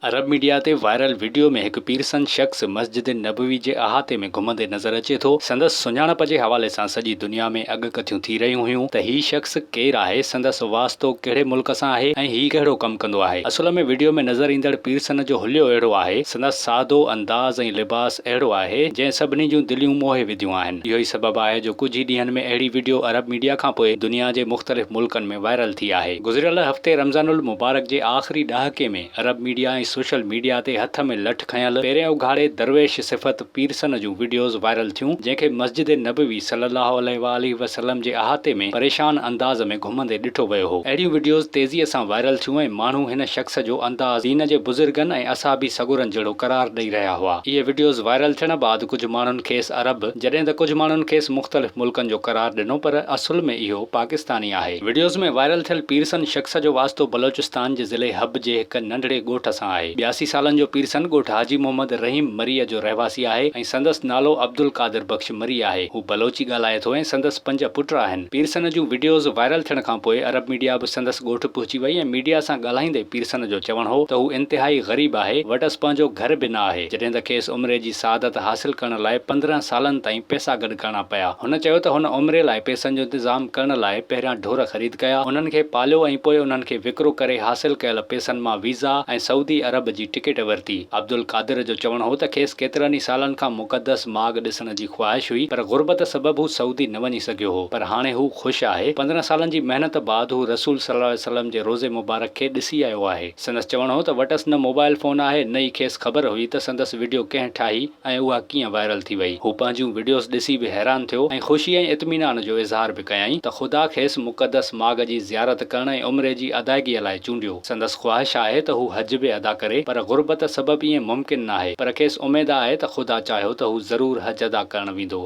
عرب media تي viral video ۾ هڪ پيرسن شخص مسجد نبوي جي احاطي ۾ گهمندي نظر اچي ٿو. سندس سڃاڻپ جي حوالي سان سڄي دنيا ۾ اڳڪٿيون ٿي رهيون هيون ته هي شخص ڪير آهي، سندس واسطو ڪهڙي ملڪ سان آهي ۽ هي ڪهڙو ڪم ڪندو آهي. اصل ۾ وڊيو ۾ نظر ايندڙ پيرسن جو حليو اهڙو آهي، سندس سادو انداز ۽ لباس اهڙو آهي، جنهن سڀني جون دليون موهي وڌيون آهن. اهو ئي سبب آهي جو ڪجهه ئي ڏينهن ۾ اهڙي وڊيو عرب ميڊيا کانپوء دنيا جي مختلف ملڪن ۾ وائرل ٿي آهي. گذريل هفتي رمضان المبارڪ جي آخري ڏهاڪي ۾ عرب ميڊيا ۽ سوشل ميڊيا تي هٿ ۾ لٺ کنيل پيرين اگهاڙي درويش صفت پيرسن جون وڊيوز وائرل ٿيون جنهن کي مسجد نبوي صلي الله عليه واٰله وسلم جي احاطي ۾ پريشان انداز ۾ گهمندي ڏٺو ويو هو. اهڙيون وڊيوز تيزيء سان وائرل ٿيون ۽ ماڻهو هن شخص جو انداز دين جي بزرگن ۽ اصحابي سڳورن جهڙو قرار ڏئي رهيا هئا. اهي وڊيوز وائرل ٿيڻ بعد ڪجهه ماڻهن کيس عرب جڏهن ته ڪجهه ماڻهن کيس مختلف ملڪن جو قرار ڏنو پر اصل ۾ اهو پاڪستاني آهي. وڊيوز ۾ وائرل ٿيل پيرسن شخص جو واسطو بلوچستان جي ضلعي حب جي هڪ ننڍڙي ڳوٺ سان آهي. 82 سالن جو پيرسن ڳوٺ حاجي محمد رحيم مريء جو رهواسي آهي ۽ سندس نالو عبدالقادر بخش مري آهي. هو بلوچي ڳالهائي ٿو ۽ سندس پنج پٽ آهن. پيرسن جون وڊيوز وائرل ٿيڻ کانپوء عرب ميڊيا به سندس ڳوٺ پهچي وئي ۽ ميڊيا سان ڳالهائيندي پيرسن جو چوڻ هو ته هو انتهائي غريب آهي، وٽس پنهنجو گهر به نه آهي، جڏهن ته کيس عمري جي سعادت حاصل ڪرڻ لاء 15 سالن تائين پئسا گڏ ڪرڻا پيا. هن چيو ته هن عمري لاء پئسن جو انتظام ڪرڻ لاء پهريان ڍور خريد ڪيا، انهن کي پاليو ۽ پوء انهن کي وڪرو ڪري حاصل ڪيل پئسن مان ويزا ۽ سعودي عرب جي ٽڪيٽ ورتي. عبدالقادر جو چوڻ هو ته کيس ڪيترن ئي سالن کان مقدس ماڳ ڏسڻ جي خواهش هئي پر غربت سبب هو سعودي نه وڃي سگهيو هو پر هاڻي هو خوش آهي، 15 سالن جي محنت بعد هو رسول صلي الله عليه وسلم جي روضي مبارڪ کي ڏسي آيو آهي. سندس چوڻ هو ته وٽس نه موبائل فون آهي نه ئي کيس خبر هئي ته سندس وڊيو ڪنهن ٺاهي ۽ اها ڪيئن وائرل ٿي وئي. هو پنهنجون وڊيوز ڏسي به حيران ٿيو ۽ خوشي ۽ اطمينان جو اظهار به ڪيائين ته خدا کيس مقدس ماڳ جي زيارت ڪرڻ ۽ عمري جي ادائگيء لاء چونڊيو. سندس خواهش آهي ته هو حج به ادا ڪري پر غربت سبب ائين ممڪن ناهي پر کيس اميد آهي ته خدا چاهيو ته هو ضرور حج ادا ڪرڻ ويندو.